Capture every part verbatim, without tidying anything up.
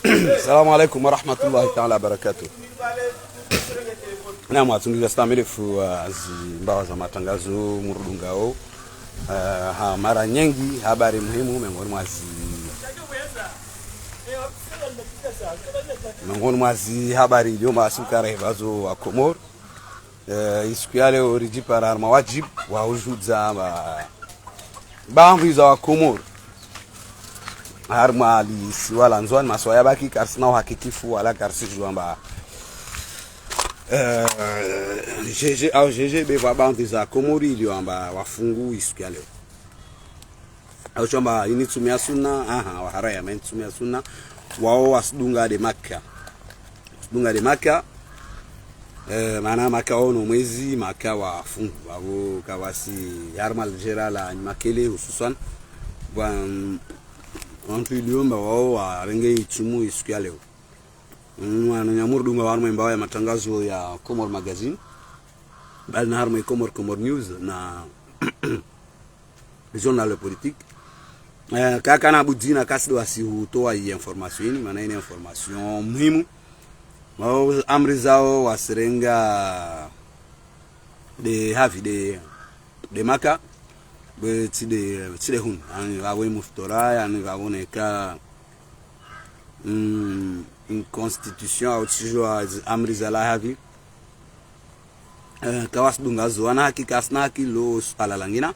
Assalamu alaikum warahmatullahi taala wabarakatuh. Naam, watsungidza stamilifu wa zimbawa za matangazo murudungao, eh, ha mara nyengi habari muhimu miongoni mwa zi-, miongoni mwa zihabari ilio mba sukara hebazo wa Komori. Eh, isiku ya leo ridjipara harumwa wadjibu wa udjudza ba-, baadhwi za Wakomori harumwa lisiwa la Ndzuani, masiwa yabaki karisina uhakikifu wala karisijua mba, eh, G G au G G B vwa baadhwi za Komori ilio amba wafungu isiku ya leo. Au shamba ini tsumu ya sunna, aha, waharaya ma ini tsumu ya sunna, wao wasidunga de Makka. Wasidunga de Makka, eh, mana Makka wao no mwezi, Makka wafungu, wao kawasi harumwa lijera la Makele hususwan, wa, mm, wantru ilio amba wao warenge itsumu isiku ya leo. Mm, wananya murudunga harumwa imbawa ya matangazo ya Comores Magazine, bali na harumwa Comores, Comores News, na journal politique. Eh, kakana budi na kasidi wasi hutowa i information ini, mana ini information muhimu. Wao amri zao wasirenga de havi de, de Makka, be tsi de, tsi de hunu. Yani, vavo i muftora, yani, vavo neka, mm, in constitution, au tsijua zi amri za la havi. Eh, kawasidunga zo, wana haki, kasina haki, lo suala langina.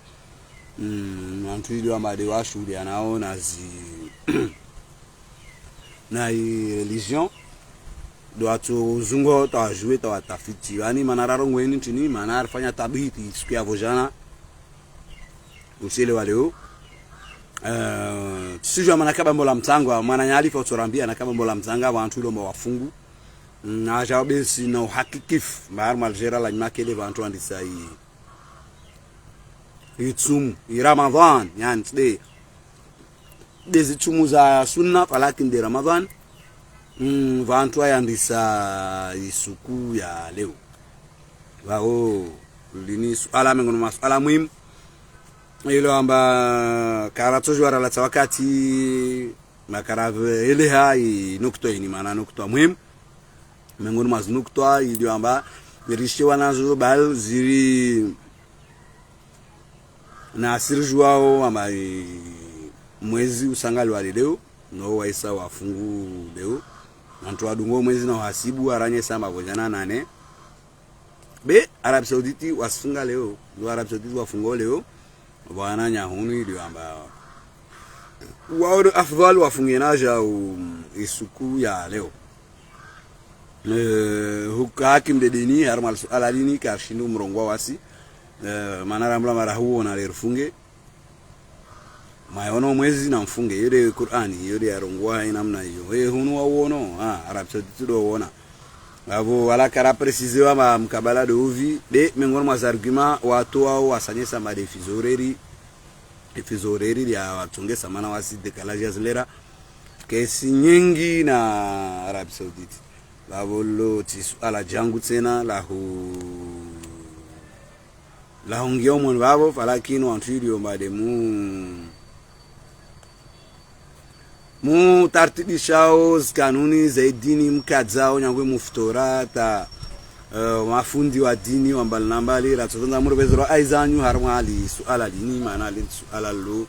Mm, wantru ilio amba de washuhuliana nao na zi-, na i religion. Do watso uzungo, tawajue, tawatafiti. Yani, mana rarongoa ini ntrini, mana arifanya tabihiti, siku ya vojana. Usiele wa leo. Eh, tsijua mana kabambo la mtsango, mana nyalifa utsorambia, na kabambo la mtsango, wantru ilio amba wafungu. Mm, na aja besi na uhakikifu, mba harumwa lijera la Makele wantru wandisa i, itsumu, i Ramadhan, yani, tsi de, de zitsumu za sunna, falakini de Ramadhan. Mm, wantru wayandisa isiku ya leo. Wao, lini suala miongoni mwa masuala muhimu. Ilio amba karatsojua ralatsa wakati, makara eleha i nukta ini, mana nukta muhimu. Miongoni mwa zi nukta ilio amba, irishiwa nazo bal ziri na sirjuao amba i mwezi usangaliwa leo, no waisa wafungu leo. Wantru wadungo mwezi na uhasibu, aranyesa amba vojana nane. Be, Arabie Saoudite wasifunga leo, ndo Arabie Saoudite wafungo leo, bwana nyahunu ilio amba wao afdhal wafunge na aja u, isiku ya leo. Eh, huka hakim de dini, harumwa suala lini, karishindu mrongoa wasi, eh, mana rambula mara huona le rifunge. Mayono mwezi na mfunge, iyo de Qur'ani, iyo de yarongoa haina namna iyo. Eh, hunu wauono, ah, Arabie Saoudite do wona. Avo wala kara préciser wa ma mkabala do uvi, de miongoni mwa za argument, wantru wao wasanyesa amba de fuseau horaire, fuseau horaire ya watsongesa mana wasi décalage ya zilera. Kesi nyengi na Arabie Saoudite. Vavo lo tsi suala jangu tsena la hu-, la hungia umoni vavo, falakini wantru ilio amba de mu, mu tartibishao zikanuni za idini mkadzao nyangwe muftora ta, eh, mafundi wa dini wa mbali na mbali, ratsovendza murubezero aizanyu harumwa li suala lini, mana li suala lo,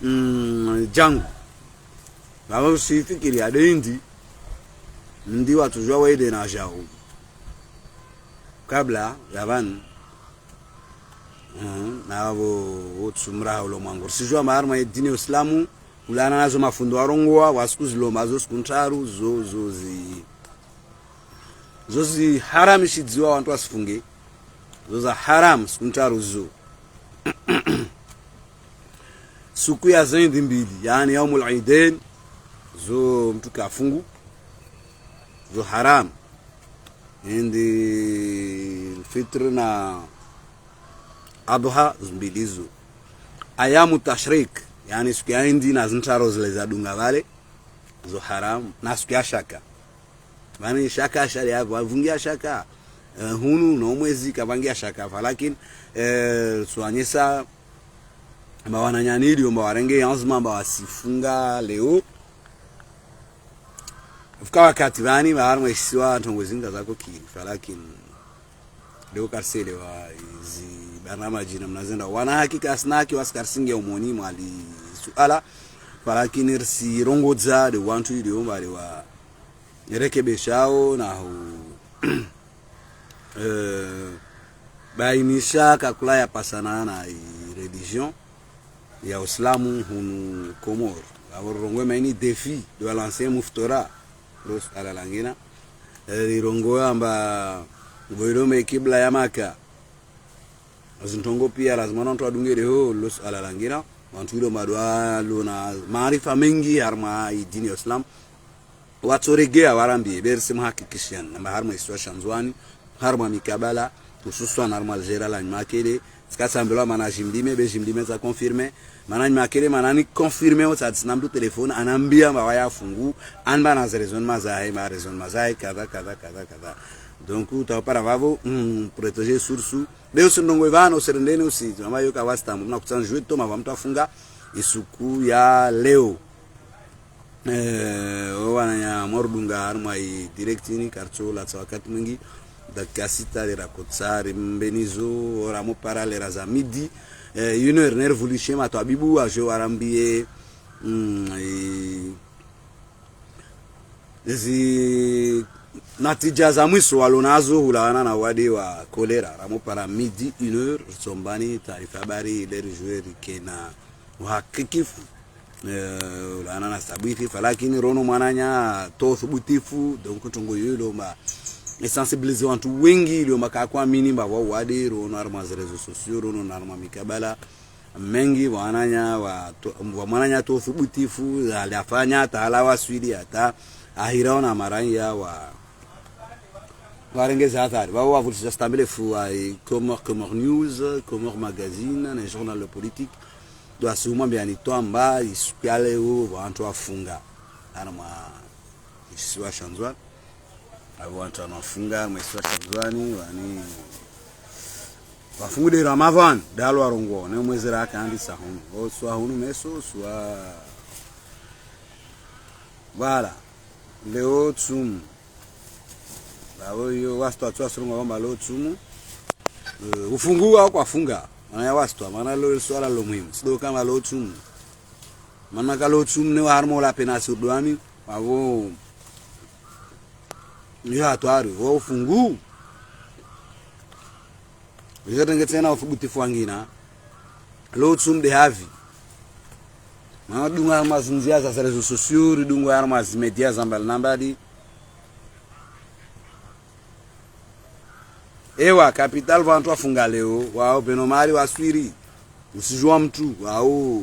mm, jangu. Vavo sifikiri ya de indi, ndi watsojua waide na jao. Kabla ya vanu, mhm, na vavo utsumra haulo mwangu. Risijua amba harumwa ye dini ya Uislamu, ulana nazo mafundi warongoa, wasiku zilomba zo siku ntraru, zo, zo zi, zo ziharamishidziwa wantru wasifunge, zo za haram siku ntraru zo. Suku ya zindi mbili, yani yaumul idain, zo mtru kafungu, zo haram. Indi fitr na adha, zo mbili zo. Ayamu tashrik, yani suku ya indi na zintraru zile zadunga vale, zo haram, na suku ya shaka. Vani shaka shari ya, vavungia shaka. Eh, hunu no mwezi kavangia shaka. Falakini, eh, suanyesa, amba wananyanilio, amba warenge anzma, amba wasifunga leo. Fika wakati pvani, pvaharimwa ishisiwa, ntrongo zinga zako kili, falakini. Leo kariselewa, izi barnamaji namna zenda. Wana hakika asina haki wasi karisinge umoni mwali suala. Falakini risirongodza de wantru ili omba lewa rekebeshao na hu, eh, bainisha kakula ya pasana na i religion ya Uislamu hunu Komori. Avo rirongoe maini défi de wa l'ancien muftora, lo suala langina. Eh, rirongoe amba ngoilo me kibla ya Maka. Zintrongo pia lazima na wantru wadunge deho, lo suala langina. Wantru ilo madwa lona maarifa mengi harimwa i dini ya Uislamu. Watsoregea warambie, be risimuhakikishiani, namba harimwa ishisiwa sha Ndzuani, harimwa mikabala, hususwan harimwa lijera la Nyumakele, tsika tsambilwa mana jimlime, be jimlime tsa confirmé, mana Nyumakele, mana ni confirmé, otsa tsina mndru téléphone, anambia amba waya Fungu, anamba na ze raisons mazahe, ma raisons mazahe, kadha, kadha, kadha, kadha. Donc, utawapara vavo, mm, protéger source, be usi ndrongo ivano, usi rendeni usi, mama yoka wasta, mna kutsanjwe to, mava mntru afunga, isuku ya leo. Eh, o wananya mwarudunga harimwa i direct ini, karitso latsa wakati mwingi, dakika sita lera kotsa, rimbenizo, ora mopara lera za midi, eh, une heure, nervulishe matwabibu, waje warambie, mm, i, zi natija za mwiso walonazo hulawana na wade wa kolera, ramopara midi, une heure, ritsombani, taarifa habari, leri jwe rikena, uhakikifu, eh, ulana na sabiti, falakini rono mwananya to thubutifu, donc ntrongo iyo ilomba, e sensibiliser wantru wengi, ilomba kakwamini mba wa wade, rono harimwa ze réseaux sociaux, rono harimwa mikabala, mengi, mwananya wa to, wa mwananya to thubutifu, alafanya, hata hala waswili, hata ahira ona maranya wa, warengeze athari. Vavo wavulisha stambile fu wa i Comores, Comores News, Comores Magazine, ne journal politique. Do asuma mbiani twamba, isuku ya leo, wantru wafunga. Harimwa ishisiwa sha Ndzuani. Avo wantru wanu wafunga, harimwa ishisiwa sha Ndzuani, wani. Wafungu de Ramadan, dalo warongo, ne mwezi raka andi sahunu. O swa hunu meso, swa. Voilà. Leo tsumu. Bawo iyo wastwa tsu wasironga wamba lo tsumu. Eh, ufungu wa kwafunga. Mana ya wastwa, mana lo suala lo muhimu. Sido kama lo tsumu. Mana ka lo tsumu ne wa harimwa la pena surdwani. Wavo. Iyo hatwari. Wa ufungu. Iyo tenge tsena ufubutifu wangina. Lo tsumu de havi. Mana dunga harimwa zinzia za réseaux sociaux, ridunga harimwa zimédia za mbali na mbali. Ewa, capitale vantru wafunga leo, wao pveno mali waswili, usijua mntru, wao.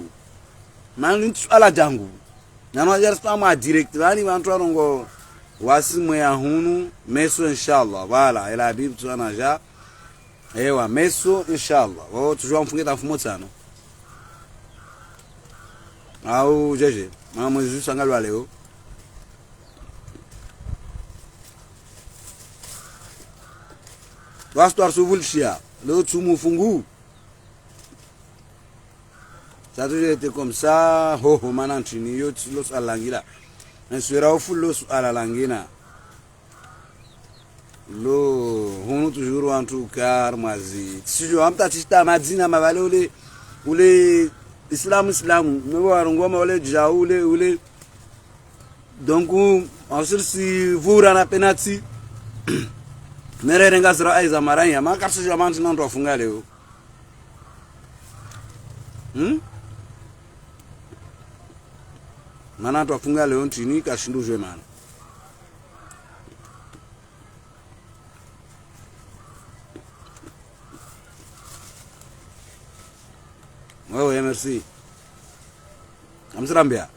Mana ni suala jangu. Nano ajarisa mwa direct, vani vantru warongo, wasimwe ya hunu, meso inshallah, voilà, ela bibi tswana ja, ewa, meso inshallah, wao tujua mfunge ta mfumo tsano. Au, jeje, mana mwezi usangalwa leo. Wastwa risuvulishia, leo tsumu ufungu. Ça a toujours été comme ça, ho, ho, mana ntrini, iyo tsi lo suala langina. Nswera ufu lo suala langina. Lo, hunu toujours wantru kar mwazi. Tsijua amta tishita madzina mavale ule, ule Islamu, Islamu. Mwe warongo ma ule dja ule, ule. Donc, on se si vura na penalty. Nere renga zira aiza maranya. Ma karisijua mana ntrini wantru wafunga leo. Hmm? Mana wantru wafunga leo ntrini, karishindu jue mana. Wewe, merci. Amsirambia.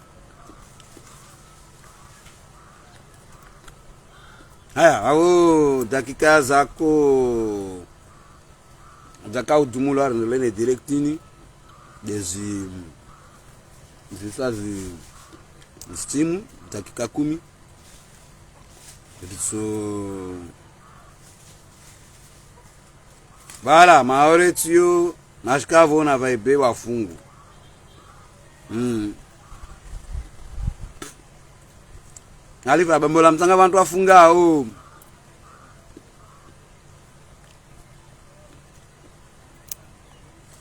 Haya, au dakika zako, zaka udumula, nilene direct ini, dezi, zisa zi, zitimu, dakika kumi. Ritso. Voilà, maore tiyo, nashika vona vaibe wafungu. Mm. Halifa, Bambao la Mtsanga wandru wafungao.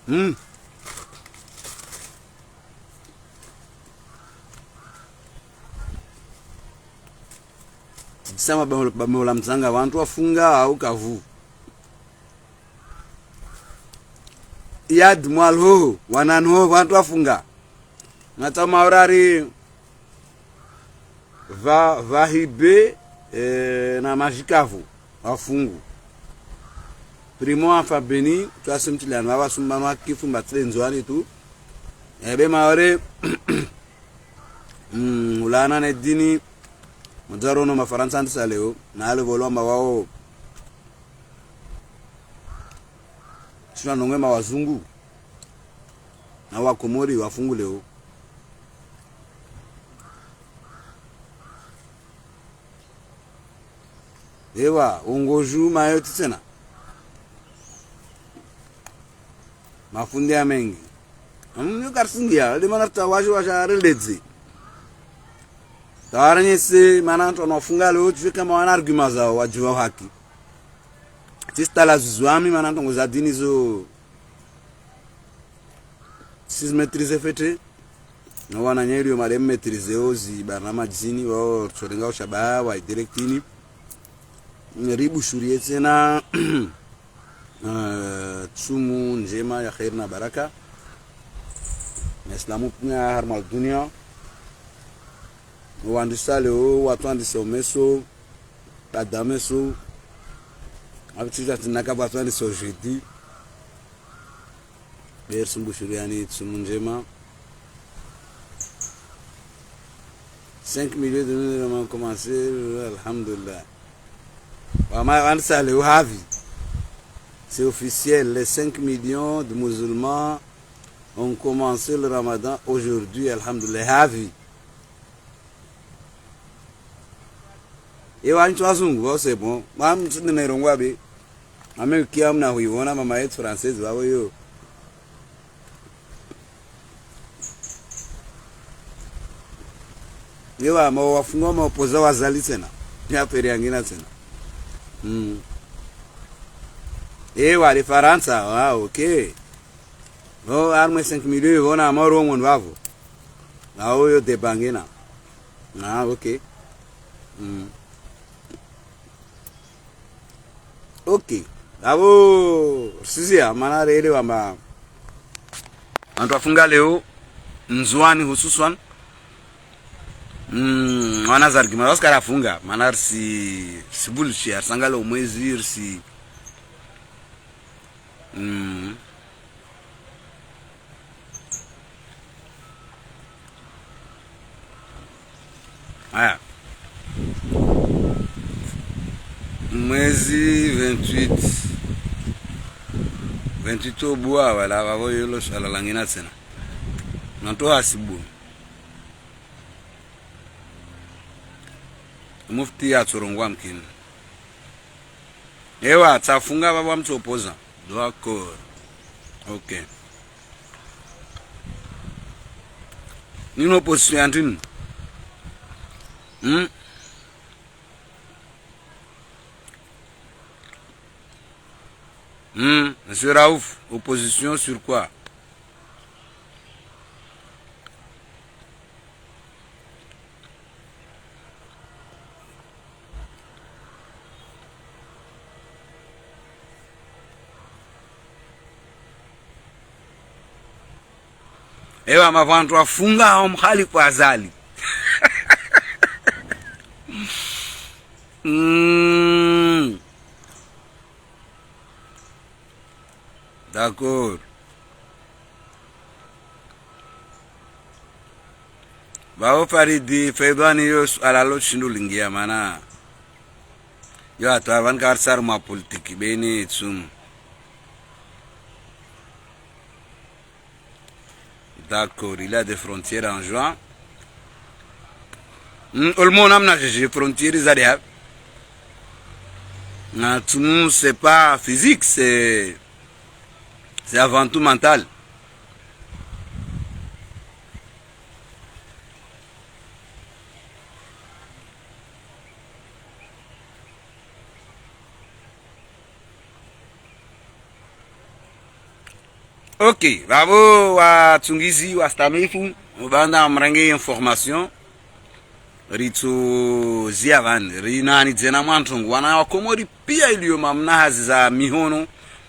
Hmm. Tsisema Bambao, Bambao la Mtsanga wandru wafungao kavu. Iyad Mwalho, wananu wandru wafunga. Nata Maore ari pva, pvahibe, eh, na Madjikavu, wafungu. Primo afa Beni, twasimtiliana, wawasumbano wakifu, mbatsile Ndzuani tu. Ebe Maore, mm, ulana ne dini, mdzaro no Mafarantsa ndisa leo, na ale volwa mba wao. Sina nonge ma wazungu. Na Wakomori wafungu leo. Ewa, ungoju mayo tsena. Mafundi ya mengi. Amu yo karsingia, le mana ta wajo waja reledze. Tawaranyese, mana wandru wafunga leo, tsi kama wana argument zao, wajuwa haki. Tsistala zuzwami, mana wandru ngoza dini zo. Tsizi maîtriser fete. Na wananyeri yo madem maîtriser ozi barnamaj zini, wao tsorenga ushabaha wa directini. Ribushuriye tsena, eh, tsumu ndjema ya kheri na baraka. Na Islamu pia harumwa dunia. Wandisa leo, watwandisa omeso, badameso. Apitisa tinaka watwandisa o jeudi. Bersi mbushuriani tsumu ndjema. Cinq millions de musulmans ont commencé, alhamdulillah. Wama, wandisa leo havi. C'est officiel, les cinq millions de musulmans ont commencé le ramadan aujourd'hui, alhamdulillah. Havi. Ewa, ntsu wazungu, wao c'est bon. Mam, tsine na irongo abe. Ame ukia mna huiona mama yetu française, wao yo. Ewa, ma wafungwa ma opposants wa zali tsena. Ya peri angina tsena. Mm. Ewa, le Farantsa, ah, ok. Bon, harumwa cinq millions, yo vona Maore wo mwono vavo. Na oyo débat ngena. Ah, ok. Mm. Ok. Avo, sisi ya, mana rele wamba. Wandru wafunga leo, Ndzuani hususwan. Mm, wana za argument, wasikara funga, mana risi, risi bullshit, risanga leo mwezi, risi. Mm. Aya. Mwezi vingt-huit. Vingt-huit obua, wala, vavo yolo, swala langina tsena. Nanto hasibu. Mufti ya tsorongoa mkini. Ewa, tsafunga vavo mtsu opposant. D'accord. Ok. Nini opposition ya ndrini? Hmm? Hmm, Monsieur Raouf, opposition sur quoi? Ewa, mavandru wafunga hao mkhali kwa Azali. Mm. D'accord. Vavo Faridi, Faidhwani yo suala lo shindu lingia mana. Yo hata vani karisari mwa politiki, beni tsumu. D'accord, il y a des frontières en juin. Hmm, olmo namna jeje frontières za de. Na tsumu, c'est pas physique, c'est, c'est avant tout mental. Ok, vavo watsungizi wastamifu, ubanda mrenge information. Ritsu zia vani, rinani dzena mwantrongo. Wana wa Komori pia ilio mamna hazi za mihono,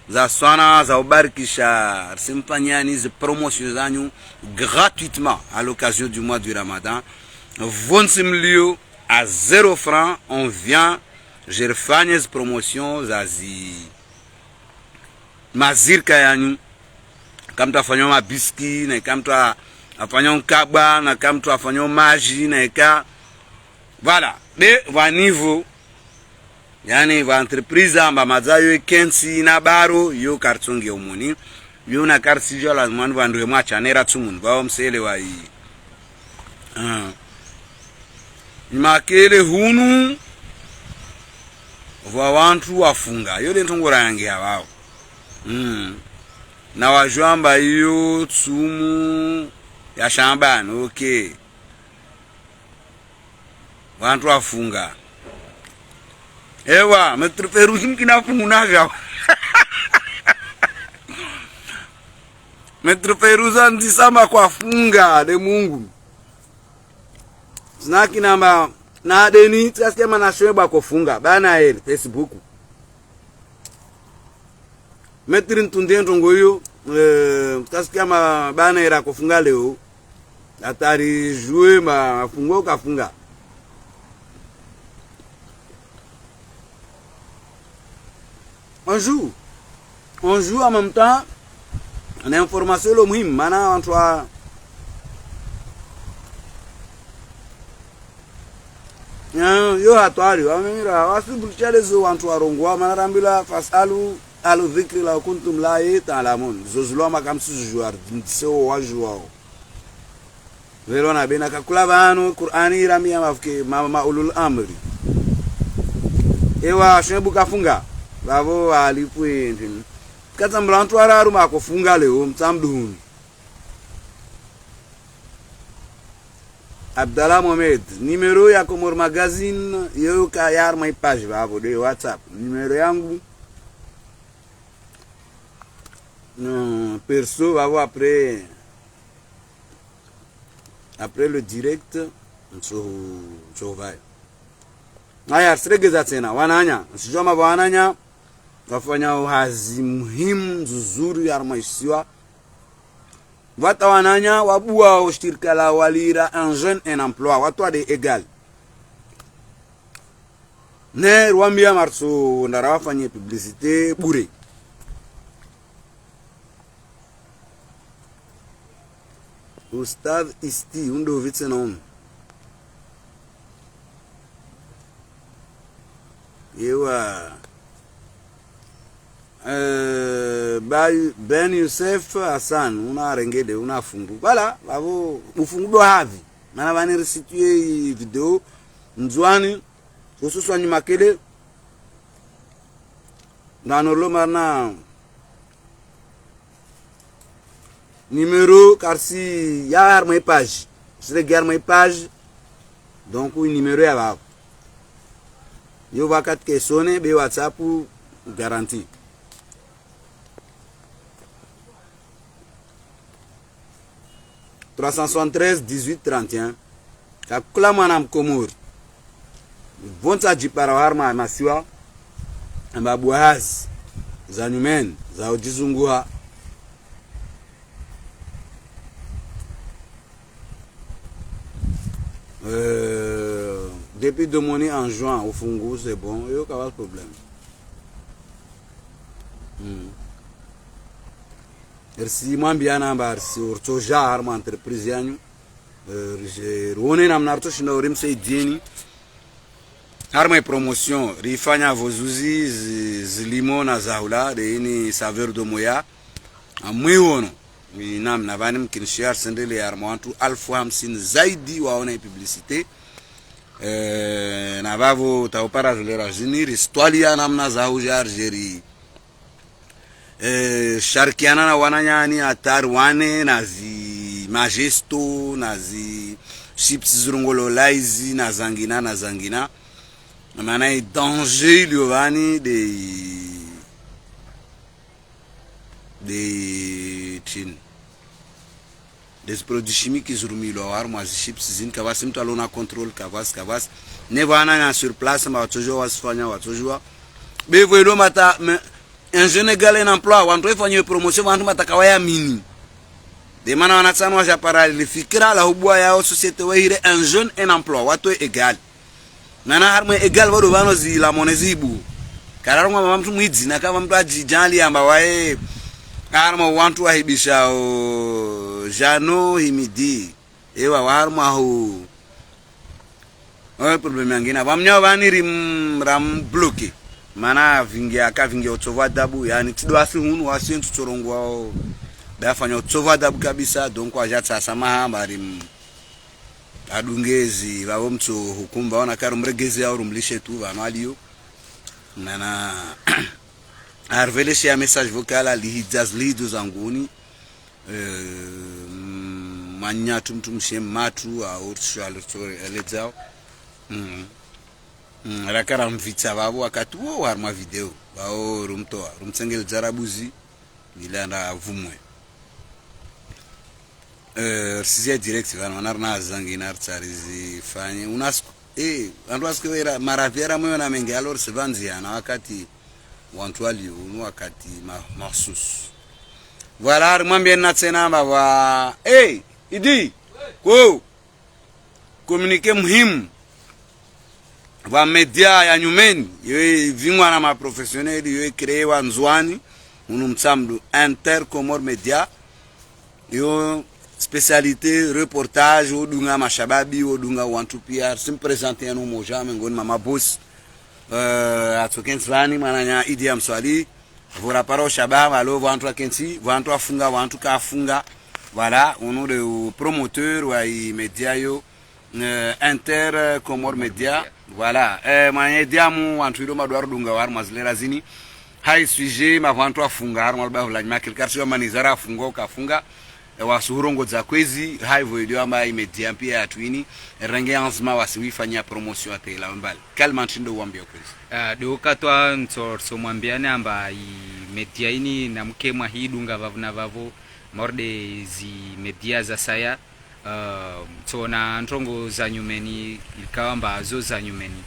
za swana, za ubarikisha, risimfanyani ze promotion zanyu gratuitement à l'occasion du mois du Ramadan. Vontsi mlio à zéro franc, on vient, je refanye ze promotion za zi mazirika yanyu, ka mtru afanyao mabiski, na ka mtru a-, afanyao nkabwa, na ka mtru afanyao maji, na ka, voilà. De, vwa niveau, yani, vwa entreprise amba madza yo kentsi na baro, yo kartsonge umuni, yo na kartsi jo la mwani vwa ndwe mwa chanera tsumuni, vwa omsele wa i. Ah. Ni makele hunu, vwa wantru wafunga. Yo le ntrongo ra yange ya vao. Mm. Na wajwamba iyo tsumu ya Shaban, ok. Wantru wafunga. Ewa, Maître Fairouz mkina fungu na vya. Maître Fairouz andisama kwafunga, de Mungu. Zina kinamba, na deni, tsikasikia mana shwe ba kofunga, bana ele, Facebook. Maître ntunde ntrongo iyo, eh, tsikasikia ma bana era kofunga leo, atari jouer ma fungo kafunga. On joue. On joue en même temps, na information lo muhimu, mana wantru wa, eh, yo hatwari, wamemira, wasibulisha lezo wantru warongoa, mana rambila, "Fasalu ahla dhikri in kuntum la ta'lamun." Zo zilwa makamsi zujuar, ndise wo wajuao. Velo na bena kakula vanu, Qur'ani irambia mafuke ma, ma ulul amri. Ewa, shwe bu kafunga. Vavo alipwe ndini. Katsa mlantu araru ma kofunga leo, mtsamduhuni. Abdallah Mohamed, numéro ya Comores Magazine, yo ka ya harumwa i page vavo, de WhatsApp. Numéro yangu, non, perso, vavo après. Après le direct, ntso, ntso vaya. Aya, risiregeza tsena, wananya, nsijoma wananya, wafanya hazi muhimu, nzuzuri, harumwa isiwa. Vata wananya, wabuwa o shirika la walira un jeune un emploi, watwa de égal. Ne rwambia marso ndara wafanye publicité bure. Ustadh Isti, undo vitse na unu. Ewa. Eh, Ba-, Ben Youssef Hassan, una rengede, una fungu. Voilà, vavo, ufungu do havi. Mana vani risituye i vidéo, Ndzuani, hususwani Makele, na norlo marna numéro karsi ya harumwa i page. Sile gi harumwa i page. Donc, i numéro ya vavo. Yo vakati ke sonne, be WhatsApp garanti. Trois cent soixante-treize, dix-huit, trente et un. Kakula mwana Mkomori. Vontsi adjipara harumwa masiwa. Amba buwa hazi. Za nyumeni. Za udjizunguha. Euh, depuis deux mois en juin, ufungu, c'est bon. Yo, ka va problème. Hmm. Risi mwambiana amba risi urtsoja harumwa entreprise yanyu. Eh, rije rone namna ritsoshinda urimsaidieni. Harumwa i promotion, rifanya vozuzi, zi-, zilimo na zahula, de ini saveur de moya. Amwiwono, ni namna vani mkinishia risendele harumwa wantru alfu hamsini zaidi waona i publicité. Eh, na vavo taupara zilera zini, ristwalia namna za huja Algérie. Eh, sharikiana na wananyani hatari wane, na zi majesto, na zi chips zirongolo laizi, na zangina, na zangina. Mana i danger ilio vani de, de Chine. Des produits chimiques zirumilwa harumwa zi chips zini, kapvatsi mutru alona contrôle, kapvatsi, kapvatsi. Ne pvwana na sur place, amba watsodjuwa, wasifanya, watsodjuwa. Be pvo ilo mata, mais un jeune égale un emploi, wantru wafanya promotion, wantru mata kawayamini. Nde mana wanatsi wanu waja parali, lifikira la hubuwa yawo société wahire un jeune un emploi, watru égale. Mana harumwa égale pvwado pvanu zi la monnaie zibu. Kararongwa mba mutru mwidzi, na kapva mutru adjidjali amba waye, harumwa wantru wahibisha o Jeannot Himidi. Ewa, wa harumwa hu. Oyo problème yangina. Pvamnyawo pvani rim-, rambloqué. Mana vingi aka vingi utsovu adabu, yaani tsi ndo wasi hunu, wasi entsu tsorongowa o. Be afanya utsovu adabu kabisa, donc waja tsasa mahamba rim-, adungezi, pvapvo mutso hukumu, pvapvo naka rumregeze au rumlishe tu, pvanu aliyo. Nana, arveleshe ya message vocal, alihidza zilihidzo zanguni. Eh, mm, manyatu mutru mshe matu, au tsu alotso eledzao. Mm. Mm, raka ramvitsa pvapvo wakati wo harumwa video. Pvapvo rumtowa, rumtsengeledza rabuzi, nilanda vumwe. Eh, risizia direct pvanu, mana rina zangi na ritsari zifanye. Unasiku, eh, wantru wasiku wera, maravi yera mweyo na mengi, alors c'est vanzi yana wakati wantru wali unu wakati ma-, mahsus. Voilà, harimwambia nina tsena amba pvwa, eh, Idi, ko, communiqué muhimu. Pvwa média ya nyumeni, yo ivingwa na ma professionnels, yo icréé wa Ndzuani, unu Mtsamdu, Inter Comores Média, yo spécialité reportage, wodunga mashababi, wodunga wantru pia, sim présenter yanu moja, mengoni mwa maboss, euh, atsokentsi pvani, mwananya Idi ya Mswali, pvo rapara o shababi, alo, pvwantru wakentsi, pvwantru wafunga, pvwantru kafunga, voilà, unu nde u promoteur wa i média yo, euh, Inter Comores Média. Voilà. Eh, mwenye diamu, wantru ilo madwaru dunga waru mazilera zini. Hai sujet, ma wantru wafunga, harimwa lubavu la nyuma, kili karisi wa manizara afunga, ukafunga. Eh, wasuhurongo za kwezi, hai vo ilio amba i média pia yatru ini. Renge anzima wasi wifanya promotion ate la mbali. Kalima ntsindo wambia kwezi. Ah, ndo katwa ntso, ntso mwambiane amba i média ini na mkemwa hidunga pvapvo na pvapvo, morde zi média za saya. Ah, tsona ndrongo za nyumeni, ikao amba zo za nyumeni.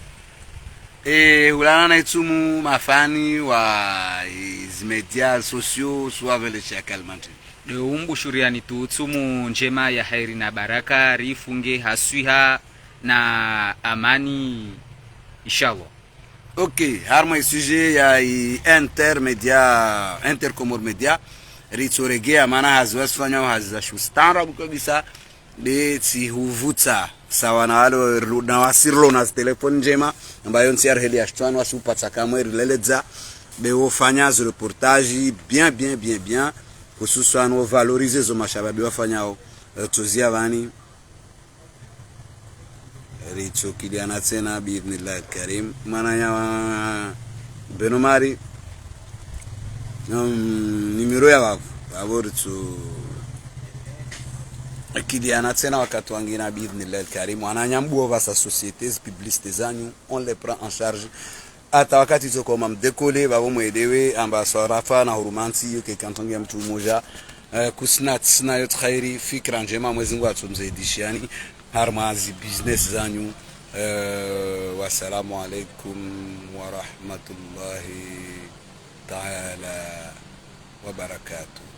Eh, hulana na itsumu mafani wa, eh, zi média sociaux, suwa pvele sha Kalima ntsindo. Ndo umbushuriani tu tsumu ndjema ya hairi na baraka, rifunge ha swiha na amani, inshallah. Ok, harimwa i sujet ya i Inter Média, Inter Comores Média, ritsoregea mana hazi wasifanya hazi za shustaarabu kabisa, be tsi huvutsa, sawa na walo, na wasi rilo na zi téléphone ndjema, ambayo ntsi ya riheli ya shitswani wasi upatsa kamwe rileledza, be wofanya zo reportage bien, bien, bien, bien, hususwani wo valoriser zo mashababi wafanyao, eh, tsozia pvani. Ritsokiliana tsena biidhnillahi lkarim. Mwananya wa Beno Mari. Um, numéro ya pvapvo. Pvapvo ritsokiliana tsena wakati wangina biidhnillahi lkarim. Mwananya mbuo pvasa société, zi publicité zanyu, on les prend en charge. Hata wakati tsoko mamdécoller, pvapvo mwelewe, amba swarafa na hurumantsi, yo ke kantonge ya mutru mmoja, eh, kusina, tsina yo khairi, fikira ndjema, Mwezi Mungu atsomzaidishiani, harimwa zi business zanyu. Eh, wassalamu alaikum wa rahmatullahi ta'ala wa barakatuh.